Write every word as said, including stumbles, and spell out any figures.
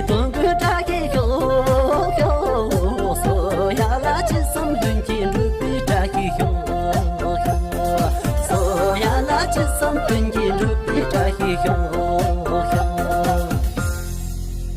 དོན་ཀུན་བཀྲ་ཤིས་ཤོག་ཤོག། སོ་ཡ་ལ་ཅི་བསམ་ལྷུན་གྱིས་འགྲུབ་པའི་བཀྲ་ཤིས་ཤོག་ཤོག། སོ་ཡ་ལ་ཅི་བསམ་ལྷུན་གྱིས་འགྲུབ་པའི་བཀྲ་ཤིས་ཤོག།